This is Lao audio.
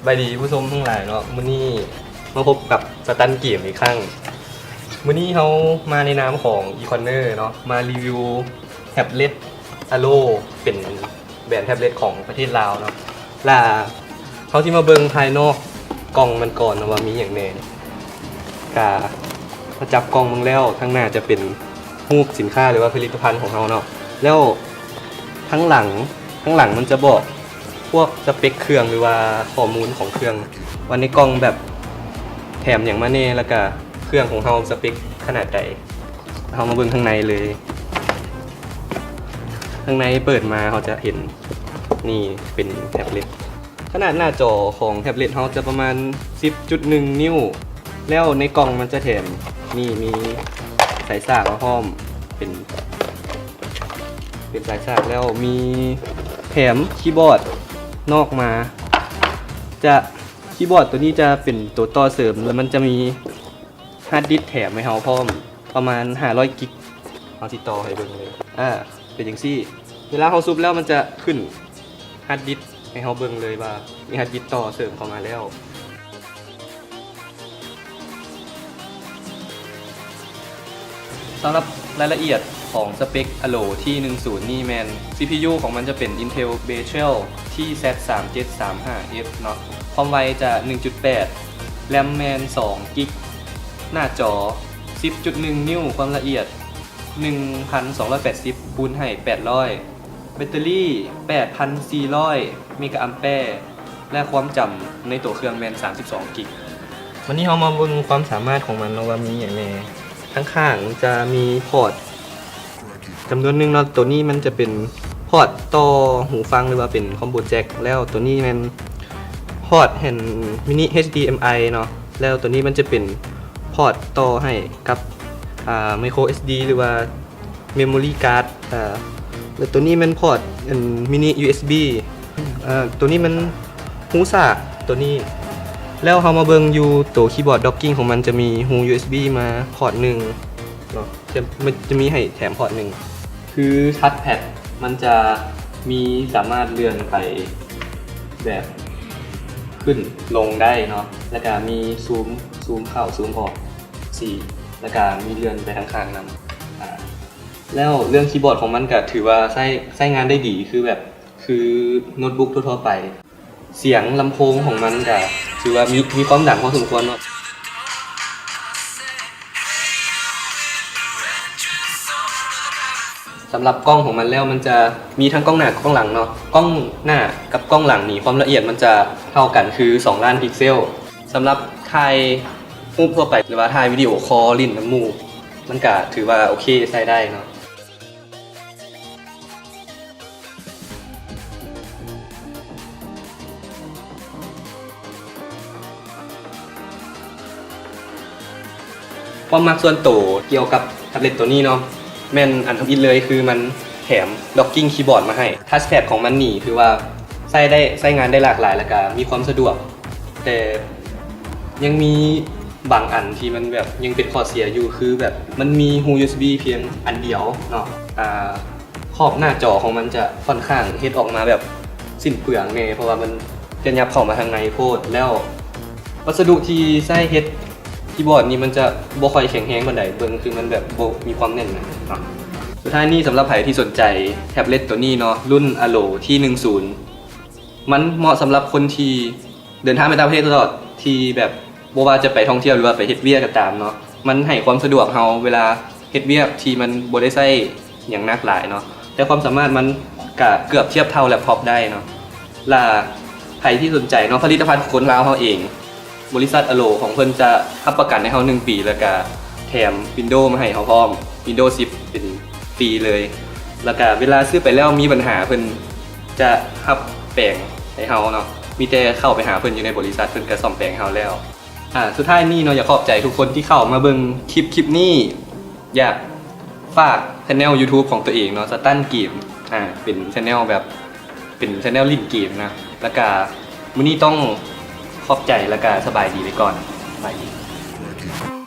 ສະບາຍດີຜູ້ຊົມທັງຫຼາຍເນາະ, ມື້ນີ້ມາພົບກັບສະຕັນເກມອີກຄັ້ງ. ມື້ນີ້ເຮົາມາໃນນາມຂອງອີຄອນເນີເນາະ, ມາຣີວິວແທັບເລັດອາໂລ ເປັນແບຣນແທັບເລັດຂອງປະເທດລາວເນາະ. ລະເຮົາຊິມາເບິ່ງພາຍນອກກ່ອງມັນກ່ອນເນາະ ວ່າມີຫຍັງແດ່. ກະມາຈັບກ່ອງເບິ່ງແລ້ວ, ທາງໜ້າຈະເປັນຮູບສິນຄ້າ ຫຼືວ່າຜະລິດຕະພັນຂອງເຮົາເນາະ, ແລ້ວທາງຫຼັງ, ທາງຫຼັງມັນຈະບອກພວກສະເປັກເຄື່ອງ ຫຼືວ່າຂໍ້ມູນຂອງເຄື່ອງ ວ່າໃນກ່ອງແບບແຖມຫຍັງມາແດ່ ແລ້ວກະເຄື່ອງຂອງເຮົາສະເປັກຂະໜາດໃດ. ເຮົາມາເບິ່ງທາງໃນເລີຍ. ທາງໃນເປີດມາເຮົາຈະເຫັນ ນີ້ເປັນແທັບເລັດ. ຂະໜາດໜ້າຈໍຂອງແທັບເລັດເຮົາຈະປະມານສິບຈຸດໜຶ່ງນິ້ວ, ແລ້ວໃນກ່ອງມັນຈະແຖມ ນີ້ ມີສາຍສາກມາພ້ອມ ເປັນ ເປັນສາຍສາກ, ແລ້ວມີແຖມຄີບອດນອກມາ. ຈະ ຄີບອດໂຕນີ້ຈະເປັນໂຕຕໍ່ເສີມ ແລ້ວມັນຈະມີ ຮາດດິສແຖມໃຫ້ເຮົາພ້ອມປະມານຫ້າຮ້ອຍກິກ. ເຮົາຊິຕໍ່ໃຫ້ເບິ່ງເລີຍ. ອາ ເປັນຈັ່ງຊີ້. ເວລາເຮົາສຸບແລ້ວມັນຈະຂຶ້ນຮາດດິສໃຫ້ເຮົາເບິ່ງເລີຍວ່າມີຮາດດິສຕໍ່ເສີມເຂົ້າມາແລ້ວ. ສຳລັບລາຍລະອຽດຂອງສະເປັກອາໂລ ທີໜຶ່ງສູນນີ້ແມ່ນ ຊີພີຢູ ຂອງມັນຈະເປັນ Intel Bezel ທີ Z ສາມເຈັດສາມຫ້າ F ເນາະ, ຄວາມໄວຈະໜຶ່ງຈຸດແປດ, RAM ແມ່ນສອງກິກ, ໜ້າຈໍສິບຈຸດໜຶ່ງນິ້ວ, ຄວາມລະອຽດໜຶ່ງພັນສອງຮ້ອຍແປດສິບຄູນໃຫ້ແປດຮ້ອຍ, ແບັດເຕີຣີແປດພັນສີ່ຮ້ອຍເມກາອຳແປ ແລະ ຄວາມຈຳໃນໂຕເຄື່ອງແມ່ນສາມສິບສອງກິກ. ບາດນີ້ເຮົາມາເບິ່ງຄວາມສາມາດຂອງມັນເນາະ ວ່າມີຫຍັງແດ່. ທາງຂ້າງຈະມີພອດຈຳນວນໜຶ່ງເນາະ, ໂຕນີ້ມັນຈະເປັນພອດຕໍ່ຫູຟັງ ຫຼືວ່າເປັນຄອມໂບແຈັກ, ແລ້ວໂຕນີ້ແມ່ນພອດແຜ່ນມິນິ ເອັດດີເອັມໄອ ເນາະ, ແລ້ວໂຕນີ້ມັນຈະເປັນພອດຕໍ່ໃຫ້ກັບ ອາ ໄມໂຄຣເອັດດີ ຫຼືວ່າ memory card ອາ ແລ້ວໂຕນີ້ແມ່ນພອດ ອັນ mini USB ອາ ໂຕນີ້ມັນຮູສາກໂຕນີ້. ແລ້ວເຮົາມາເບິ່ງຢູ່ໂຕຄີບອດ docking ຂອງມັນຈະມີຮູ USB ມາພອດໜຶ່ງເນາະ, ຈະ ມັນຈະມີໃຫ້ແຖມພອດໜຶ່ງ. ຄື touchpad ມັນຈະມີສາມາດເລື່ອນໄປແບບຂຶ້ນລົງໄດ້ເນາະ, ແລ້ວກະມີຊູມ ຊູມເຂົ້າ ຊູມອອກ ສີ່ ແລ້ວກະມີເລື່ອນໄປທາງຂ້າງນຳ. ອາ ແລ້ວເລື່ອງຄີບອດຂອງມັນກະຖືວ່າໃຊ້ ໃຊ້ງານໄດ້ດີ ຄືແບບ ຄືໂນ້ດບຸກທົ່ວໆໄປ. ສຽງລຳໂພງຂອງມັນກະຖືວ່າມີ ມີຄວາມດັງພໍສົມຄວນເນາະ. ສຳລັບກ້ອງຂອງມັນແລ້ວ ມັນຈະມີທັງກ້ອງໜ້າກັບກ້ອງຫຼັງເນາະ. ກ້ອງໜ້າກັບກ້ອງຫຼັງນີ້ ຄວາມລະອຽດມັນຈະເທົ່າກັນ ຄື ສອງລ້ານພິກເຊວ. ສຳລັບຖ່າຍຮູບທົ່ວໄປ ຫຼືວ່າຖ່າຍວິດີໂອຄໍ ຫຼິ້ນນຳໝູ່ ມັນກະຖືວ່າໂອເຄ ໃຊ້ໄດ້ເນາະ. ຄວາມມັກສ່ວນໂຕກ່ຽວກັບແທັບເລັດໂຕນີ້ເນາະ ແມ່ນອັນທຳອິດເລີຍ ຄືມັນແຖມ docking keyboard ມາໃຫ້. touchpad ຂອງມັນນີ້ຖືວ່າໃຊ້ໄດ້ ໃຊ້ງານໄດ້ຫຼາກຫຼາຍ ແລ້ວກະມີຄວາມສະດວກ, ແຕ່ຍັງມີບາງອັນທີ່ມັນແບບຍັງເປັນຂໍ້ເສຍຢູ່ ຄືແບບມັນມີຮູ USB ພຽງອັນດຽວເນາະ. ອາ ຂອບໜ້າຈໍຂອງມັນຈະຂ້ອນຂ້າງເຮັດອອກມາແບບສິ້ນເປືອງແດ່ ເພາະວ່າມັນຈະຫຍັບເຂົ້າມາທາງໃນໂພດ, ແລ້ວວັດສະດຸທີ່ໃຊ້ເຮັດຄີບອດນີ້ມັນຈະບໍ່ຄ່ອຍແຂງແຮງປານໃດ, ເບິ່ງຄືມັນແບບບໍ່ມີຄວາມແໜ້ນໜາເນາະ. ສຸດທ້າຍນີ້ ສຳລັບໃຜທີ່ສົນໃຈແທັບເລັດໂຕນີ້ເນາະ ລຸ້ນ Alo ທີໜຶ່ງສູນ ມັນເໝາະສຳລັບຄົນທີ່ເດີນທາງໄປຕ່າງປະເທດຕະຫຼອດ, ທີ່ແບບ ບໍ່ວ່າຈະໄປທ່ອງທ່ຽວ ຫຼືວ່າໄປເຮັດວຽກກໍຕາມເນາະ, ມັນໃຫ້ຄວາມສະດວກເຮົາເວລາເຮັດວຽກທີ່ມັນບໍ່ໄດ້ໃຊ້ຫຍັງໜັກຫຼາຍເນາະ, ແຕ່ຄວາມສາມາດມັນກະເກືອບທຽບເທົ່າແລັບທັອບໄດ້ເນາະ. ລະໃຜທີ່ສົນໃຈເນາະ ຜະລິດຕະພັນຂອງຄົນລາວເຮົາເອງ, ບໍລິສັດ Alo ຂອງເພິ່ນຈະຮັບປະກັນໃຫ້ເຮົາໜຶ່ງປີ ແລ້ວກະແຖມ Windows ມາໃຫ້ເຮົາພ້ອມ, Windows ສິບເປັນຟຣີເລີຍ. ແລ້ວກະເວລາຊື້ໄປແລ້ວມີບັນຫາ ເພິ່ນຈະຮັບແປງໃຫ້ເຮົາເນາະ, ມີແຕ່ເຂົ້າໄປຫາເພິ່ນຢູ່ໃນບໍລິສັດ ເພິ່ນກະສ້ອມແປງໃຫ້ເຮົາແລ້ວ. ອາ ສຸດທ້າຍນີ້ເນາະ ຢາກຂອບໃຈທຸກຄົນທີ່ເຂົ້າມາເບິ່ງຄລິບ ຄລິບນີ້. ຢາກຝາກ channel YouTube ຂອງຕົວເອງເນາະ Stun Game ອາ ເປັນ channel ແບບ ເປັນ channel ຫຼິ້ນເກມນະ. ແລ້ວກະມື້ນີ້ຕ້ອງຂອບໃຈ ແລ້ວກະສະບາຍດີໄວ້ກ່ອນ. ສະບາຍດີ.